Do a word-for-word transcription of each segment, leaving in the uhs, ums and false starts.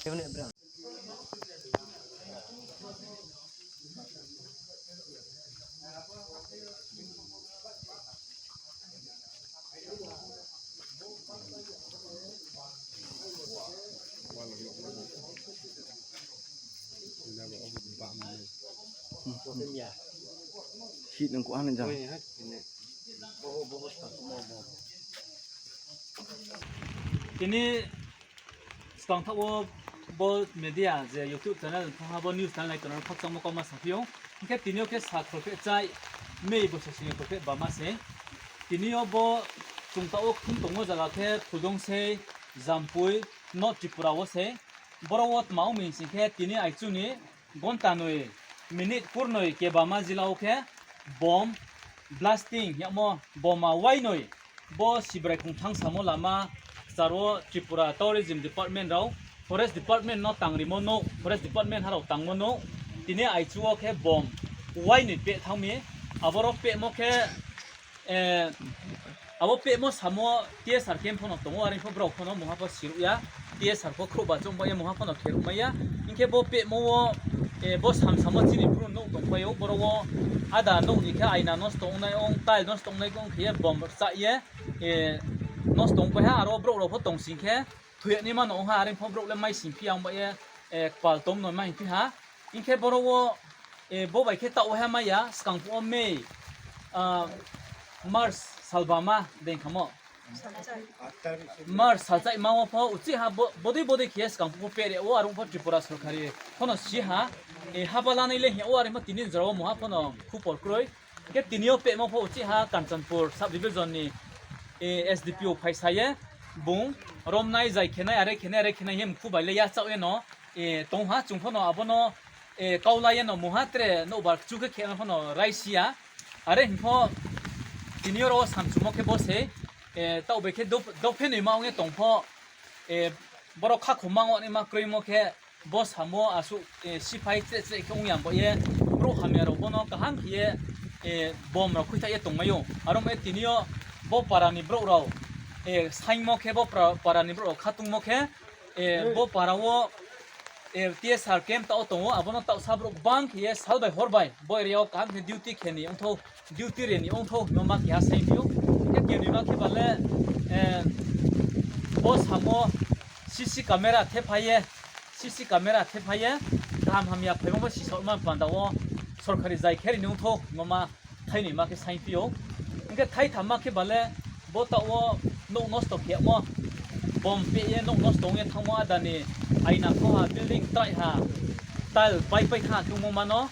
Hih nung kuh ha nung jang. Tini skang thaoh wo bo media je YouTube channel thanng ha bo news channel nai tongnai khakchangmo kauma saphi ou. Hing khe tini yo khe sa kholpheh chai, May bosa sini kholpheh bama se. Tini yo bo chung taoh wo khum tongmo zaga khe Phuldungsei, Jampui, North Tripura wo se. Boro wo tma ong mi sing khe tini aichu ni gonta noi, minute kurnoi kebama jila wo khe bomb blasting yagmo, boma wainoi, bo Sibrai Khongthang samo lama kchar wo Tripura Tourism Department rao, Forest Department no tangrimo nouh, Forest Department ha rao tangmo nouh, tini aichu wo khe bomb wainoi peh thanng mi, aboro pehmo khe, abo pehmo samo T S R camp pho no tong ou, are pho brao pho no mungha pho siruh ya, T S R pho khrouhba choungba ye mungha pho no kheruhmai ya. Hing khe bo pehmo wo, bo samsamo chini bru nouh tongpai ou, boro wo ada nouh ni khe aina nosto ongnai ong, tile nosto ongnai ong khe ye bomb rchah ye nosto ongpai ha, aro brouh rao pho tong sing khe thoi ya naima no ong ha, are pho brouh le mai sing phi ya ong ba ye, kpal tom no mai phi ha. Hing khe boro wo, bo bai khe taoh wo ha mai ya, skang phuh wo May, March salbama dei khamo. March salchaihma wo pho uchih ha bodei bodei khe ye skang phuh pho pehre ou, are pho Tripura sorkari pho no si ha, haba lanai le hing ya ou, are pho tini jora wo mungha pho no khupor kroi. Khe tini yo pehmo pho uchih ha Kanchanpur sub division ni S D P O phaisa ye, bung romnai, zai khenai, are khenai, are khenai hing ye mkhu bai le yachaoh ye no tong ha, chung pho no abo no kau la ye no mungha tre nouhbar kchu khe khema pho no raisi ya. Are hing pho tini yo ro wo samchumo khe bo sei, taoh bai khe dophe noima ong ye tong pho, boro khakhoma ong naima kroimo khe, bo samo asuh siphai chreh chreh khe ong ya bo ye, brouh hamya rao bo no kaham khe ye bomb rao khuithaih ye tongmai ou. Aro mo ye tini yo bo para ni brouh rao saingmo khe, bo para ni brouh rao khatungmo khe, bo para wo T S R camp taoh wo tong ou, abo no taoh sa brouh gbang khe ye sal bai hor bai bo area wo kaham khe duty khe ni ongthou, duty re ni ongthou hingmo ma keha saingphi ou. Khe kenoima khe ba le, bo samo C C camera thephai ye, C C camera thephai ye, kaham hamya phaimo pho sisaohma panda wo sorkari zai khe ri ni ongthou hingmo ma thainoima khe saingphi ou. Hing khe thaithamma khe ba le bo taoh wo nouh nosto khe yagmo, bomb peh ye nouh nosto ong ye thanngmo, ada ni aina khoha, building trai ha, tile baipai thanng tongmo ma no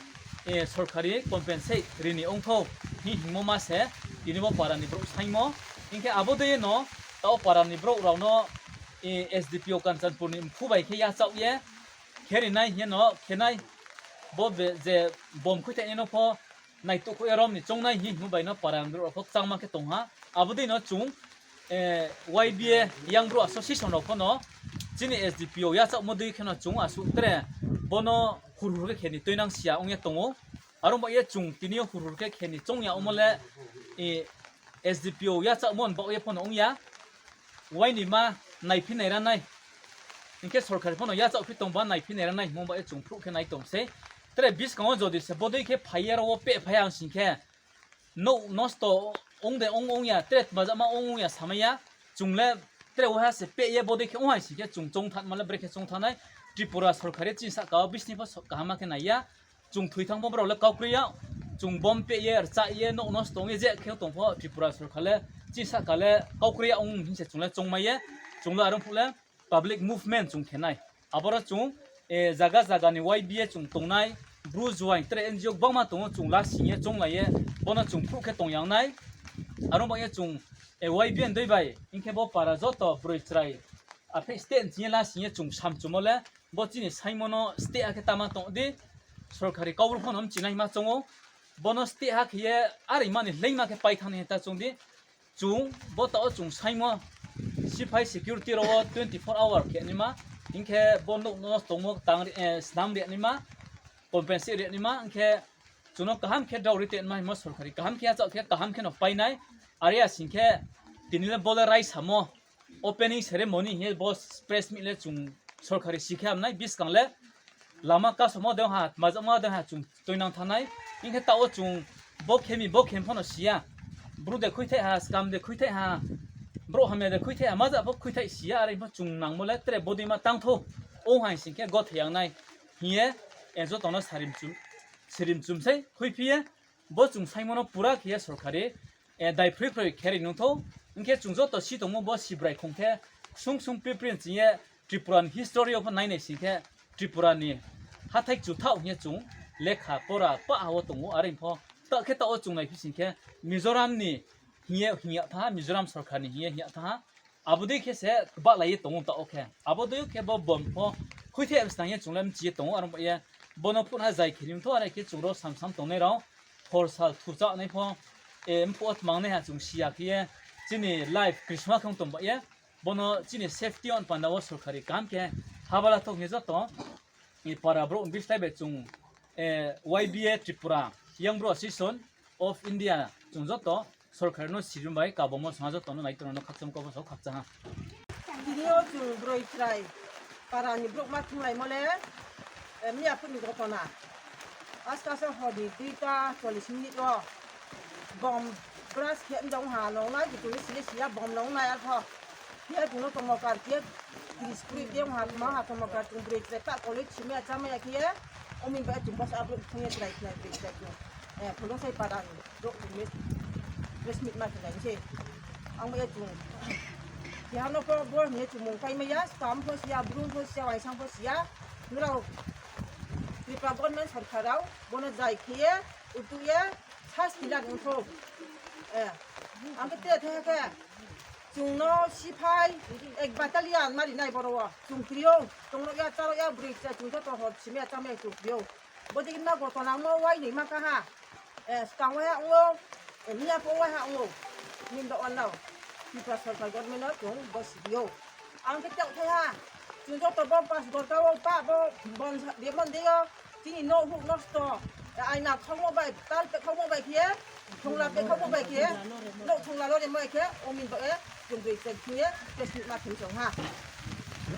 sorkari compensate ri ni ongthou hing hingmo ma se tini bo para ni brouh saingmo. Hing khe abo dei ye no taoh para ni brouh rao no S D P O Kanchanpur ni mkhu bai khe yachaoh ye khe ri nai hing ye no khe nai, bo je bomb khuithaih nai no pho naituhkhouh ye rom ni choung nai hing hingmo bai no para ni brouh rao pho kchangma khe tong ha. Abo dei no chung Y B A Young Bru Association rao pho no chini S D P O yachaohmo dei khe no chung asuh tre bo no hurhur khe khe ni tuinang si ya ong ye tong ou. Aro baoh ye chung tini yo hurhur khe khe ni choung ya ongmo le, S D P O yachaohmo ni baoh ye pho no ong ya. Uaini ma naiphi nai ra nai. Hing khe sorkari pho no yachaoh phi tong ba naiphi nai ra nai hingmo baoh ye chung phruh khe nai tong sei. Tre buskang wo jodi se bodei khe phai ye ro wo peh phai ya ong sing khe, nouh nosto ong de ong ong ya, tre tmajama ong ong ya samai ya. Chung le tre uaiha se peh ye bodei khe ong hai sing khe chung choungthanma le brekhe choungthanng nai. Tripura sorkari chini sahka wo bisni pho kaham ma khe nai ya. Chung thoi thanng pho brao le kaukroi ya. Chung bomb peh ye, rchah ye, nouh nosto ong ye je khe tong pho Tripura sorkar le chini sahka le kaukroi ya ong hing se chung le choungmai ye. Chung le are ong phuh le public movement chung khe nai. Aboro chung zaga zaga ni Y B A chung tongnai, Bru juaing tre N G O gbangma tong ou, chung lasing ye chounglai ye, bo no chung phruh khe tong yang nai. Are ong baoh ye chung Y B A ni dei bai hing khe bo para joto broi chrai, aphe state ni ching ye lasing ye chung samchumo le, bo chini saingmo no state ha khe tama tong di, sorkari kau bru pho no mchinai ma choung ou, bo no state ha khe ye areima ni hleingma khe pai thanngnai hing ta choung di. Chung bo taoh wo chung saingmo, siphai security rao wo twenty four hour khe naima, hing khe bo nouh no tongmo tang, snam ri naima, compensate ri naima, hing khe chung no kaham khe drao ri tongma hingmo sorkari kaham khe yachaoh khe kaham khe no pai nai, are ya sing khe tini le bo le raisamo, opening ceremony hing ye bo press meet le chung sorkari si khe ham nai, buskang le lama kasamo de ha, tmajakma de ha chung tuinang thanng nai. Hing khe taoh wo chung bo khe mi, bo khe pho no si ya. Bru de khuithai ha, skam de khuithai ha, brouh hamya de khuithai ha, maja pho khuithai si ya, are pho chung nangmo le tre bodei ma tang thou. Ong hai sing khe gothai yang nai hing ye, joto no sarim chum, sirim chum sei khuiphi ye. Bo chung saingmo no pura khe ye sorkari, dai phroi phroi khe ri nung thou. Hing khe chung joto si tongmo bo Sibrai khong khe ksung ksung pripri ching ye Tripura ni history yo pho nainai sing khe Tripura ni hathái kchu thaoh hing ye chung lekha pora pah ha wo tong ou, are pho taoh khe taoh wo chung naiphi sing khe Mizoram ni hing ye hing ya thanng ha, Mizoram sorkar ni hing ye hing ya thanng ha. Abo dei khe se bahlai ye tong ou taoh wo khe. Abo dei khe bo bom pho khuithai snang ye chung le mchi ye tong ou, are ba ye bo no phutha zai khe ri thou, are khe chung ro samsam tongnai rao, hor sal thuchah nai pho, mphuh wo tmangnai ha chung si ya khe ye, chini life krisma khe ong tong ba ye, bo no chini safety on panda wo sorkari kam khe habala thou hing ye joto para brouh bislái bai chung, Y B A Tripura, Young Bru Association of India, chung joto sorkar no sirim bai kabomo song ha, joto no naitor no khakchang kau bo so khakchang ha. Tini yo chung broi chrai para ni brouh ma thunglaimo le, miya phuh ni gotona. Aska se hor ni duita chollish minute wo bom brush khe mdong ha nong nai, butuli sile siya bom nong nai arpho. Khe chung no tongmo kar khe tris kri de ha, tma ha tongmo kar chung broi chrai ta college simi ya chámai ya khe ye, omin ba chung bas abrouh thung ye chrai khnai broi chrai chung. Pholong sai para ni brouh chung press meet ma khe nai se. Ang ba ye chung. Keha no pho bo hing ye chung mung paimai ya, skam pho siya, brum pho siya, waisang pho siya. Nrao Tripura government sorkar rao bo no zai khe ye, utu ye, sasti la ong thou. Ang khe tre thaiha khe, chung no siphai ek battalion ma ri nai boro wo. Chung kri ou, tongno ya, cháro ya, broi chrai chung joto hor simi ya chámai ya chung kri ou. Bodei ma gotona ongmo wai ni ma kha ha. Skang wai ha ong ou, miya pho wai ha ong ou. Min do on nao. Tripura sorkar government no chung bo siri ou. Ang khe taoh thaiha. Chung joto bo pas gorka wo pah bo bon rimon dei yo. Chini nouh huh nosto. Aina khaumo bai, tal pe khaumo bai khe, thongla pe khaumo bai khe, nouh thongla lo rimo bai khe, omin ba ye, chung broi chrai khe ye, press meet ma khe chung ha.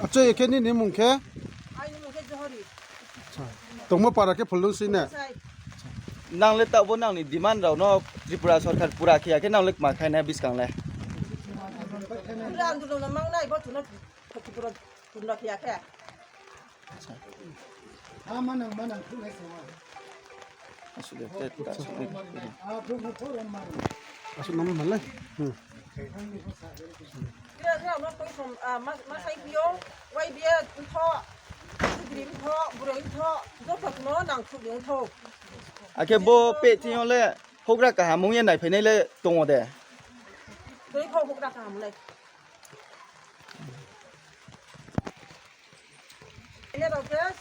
Achoi khe nini mung khe? Aini mung khe Johori. Tongmo para khe Phuldungsing ne? Nang le taoh bo nang ni demand rao no Tripura sorkar pura khe ya khe nang le kma khai nai buskang le? Pura andolon no mang nai bo chung no Tripura pura khe ya khe. Asuh de, te, ta, asuh de. Asuh nama malai. Kira kira no koi som, ma sai phi ou, Y B A ntho, sudri ntho, broi ntho, joto no nang thou ntho. Akhe bo peh thing yo le houhgra kaham ong ye naiphai nai le tong ou de? Tui kho houhgra kaham nai.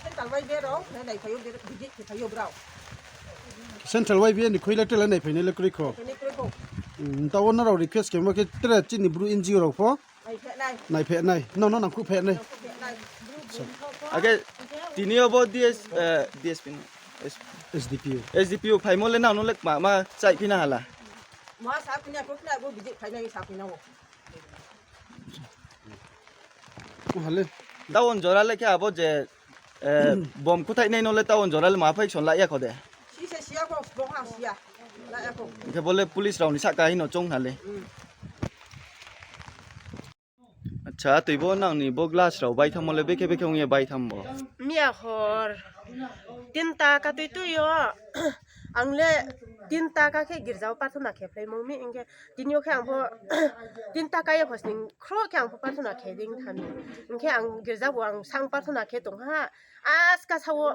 Central Y B A rao naiphai ou, visit khe phai ou brao. Central Y B A ni khui le tre le naiphai nai le kroi kho. Taoh wo nrao request khemo khe tre chini Bru N G O rao pho naiphai nai, no no nangkhruh phai nai. Akhe tini yo bo D S, D S P, S D P O phaimo le nang no le kma ma chaihphi na hala? Ma sa phi na pho khna bo visit phai nai sa phi na ou. Town jora le khe abo je, bom kuthaih nai no le town jora le ma phai son la ya kho de? Hing khe bo le police rao ni sahka hing no choung na le. Acha, tui bo nang ni bo glass rao baithanngmo le bekhe bekhe ong ye baithanng bo? Miya hor tinta ka tui tui yo, ang le tinta ka khe girza wo parthona khe phlaimo mi, hing khe tini yo khe ang pho tinta ka ye pho sning khroh khe ang pho parthona khe dei tha mi. Hing khe ang girza bo ang sang parthona khe tong ha, aska sa wo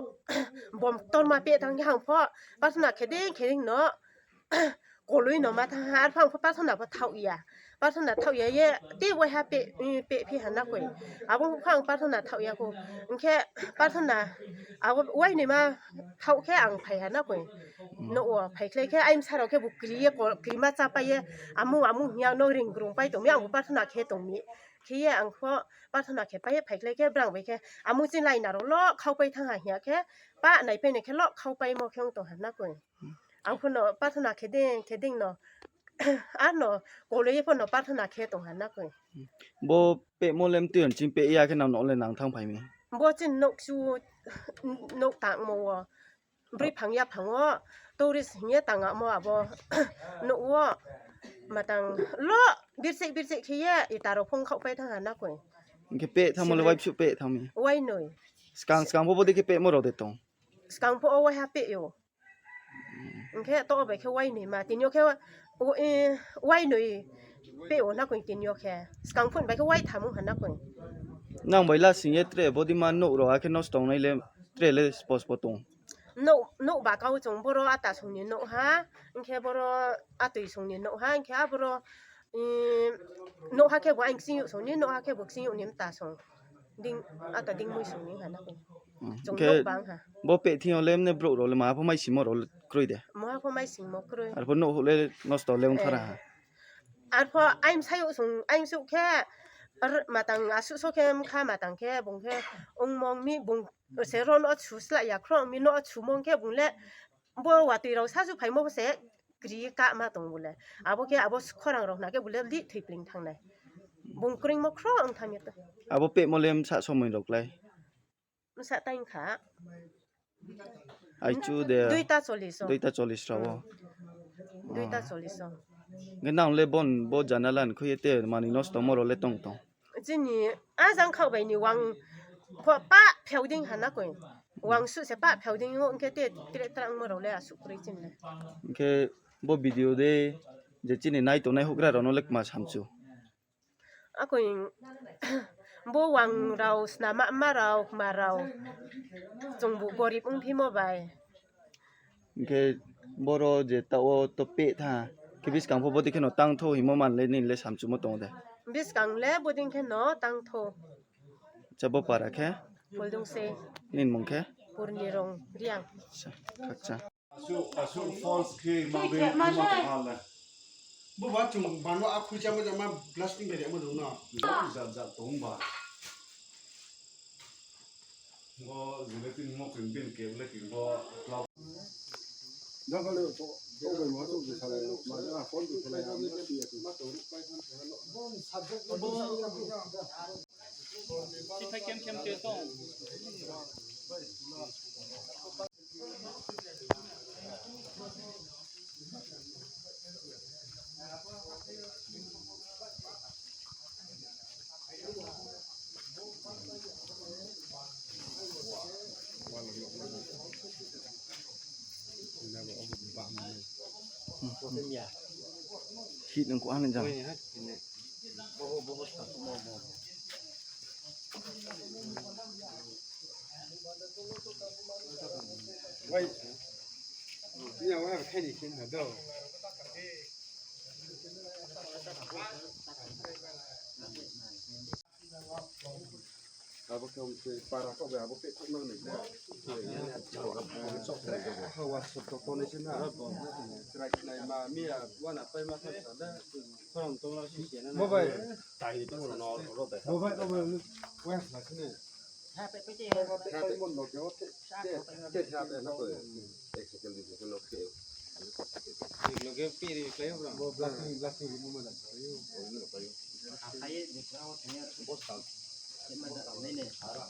bom ktorma peh thanng khe ang pho parthona khe dei khe dei no koloi no ma thanng ha, arphuh ang pho parthona pho thaoh ya. Parthona thaoh ya ye, tei waiha peh, peh phi ha na koi. Abo pho ang parthona thaoh ya kho. Hing khe parthona, abo wainoima thaoh khe ang phai ha na koi. Nouh wo phaikhlai khe aimsa rao khe bo kri ye, krima chápai ye, amung amung hing ya no ring grung pai tong mi, ang bo parthona khe tong mi. Khe ye ang pho parthona khe pai ye phaikhlai khe brang bai khe amung chini laina rao lo khaupai thanng ha hing ya khe, pa naipai nai khe lo khaupaimo khe ong tong ha na koi. Ang pho no parthona khe dei khe dei no, ar no koloi ye pho no parthona khe tong ha na koi. Bo pehmo le mtui yo nching peh ya khe nang no le nang thanngphai mi? Bo chini nouh kchu, nouh tangmo wo. Broi phang yaphang wo, tourist hing ye tangmo abo nouh wo, matang lo, bircheh bircheh khe ye, ita rao phung khaohpai thanng ha na koi. Hing khe peh thanngmo le waibsuh peh thanng mi? Wainoi. Skang skang pho bodei khe pehmo rao de tong? Skang pho o waiha peh ou. Hing khe to bai khe wainoi ma, tini yo khe, o, e, wainoi peh ou na koi tini yo khe. Skang pho bai khe waitham ong ha na koi. Nang bai la sing ye tre bodei ma nouh rao akhe nosto tongnai le tre le spo spo tong? Nouh, nouh ba kau chung boro ata song ni nouh ha, hing khe boro atoi song ni nouh ha, hing khe aboro, e, nouh ha khe bo aing ksing youh song ni, nouh ha khe bo ksing youh ni mta song. Ding, ata ding mui song ni ha na koi. Chung nouh bang ha. Bo peh thing yo le mne brouh rao le ma pho maisingmo rao le kroi de? Maha pho maisingmo kroi. Arpho nouh houh le nosto le ongthara ha. Arpho aimsa youh song, aimsuh khe, matang asuh so khe mkha matang khe bung khe ongmong mi bung se ro no chu slah ya khro mi no chu mong khe bung le bo watoi rao saju phaimo se kri ye kahma tong bo le. Abo khe abo khorang rao hna khe bo le lih thoipling thanng nai. Bung kroimo khro ong thanng ye to. Abo pehmo le bsa somoi rao klái? Bsa taing kha. Aichu de. Duita chollis o. Duita chollis rao o. Duita chollis o. Hing khe nang le bon bo janala ni khui ye te manoi nosto mo rao le tong tong? Chini ajang khaoh bai ni wang pho pah pheu ding ha na koi. Wang suh se pah pheu ding o, hing khe te tre trangmo rao le asuh kroi chini le. Hing khe bo video de je chini nai tongnai houhgra rao no le kma samchu? Akoi bo wang rao, snama ma rao, kma rao, chungbu gorib ongphimo bai. Hing khe boro je taoh wo to peh tha, khe buskang pho bodei khe no tang thou hingmo man le nini le samchumo tong de? Buskang le bodei khe no tang thou. Acha, bo para khe? Phuldungsei. Nini mung khe? Purnirong Reang. Acha, khakchang. Asuh, asuh false khe ma be ma tong ha le. Bo ba chung bano akhui chamo jama blasting bai remo dong no. Jat jat tong ba. Bo gelatin mo kring bin ke gelatin bo. Sithai kem kem te tong. Hit nang ko ani jang. Wai. Ni awai khe ni khin ha do. Abo khe para kho bai abo peh khouh nang nai na. Hawa sot to ne se na. Chrai nai ma miya wana pai ma sa sa da. Khorang tong la si se na. Bo bai. Tai tong no ro bai. Bo bai, bo bai. Wai sa sini. Tha pe pe te. Tha pe mon no ke o te. Te te tha pe na ko. Ek second, dui second no ke. Ek no ke pi ri klai bro. Bo blasting, blasting ri mo ma da. Bo no pa yo. Apa ye di kau tanya. Bo sa. Ye ma da ne ne.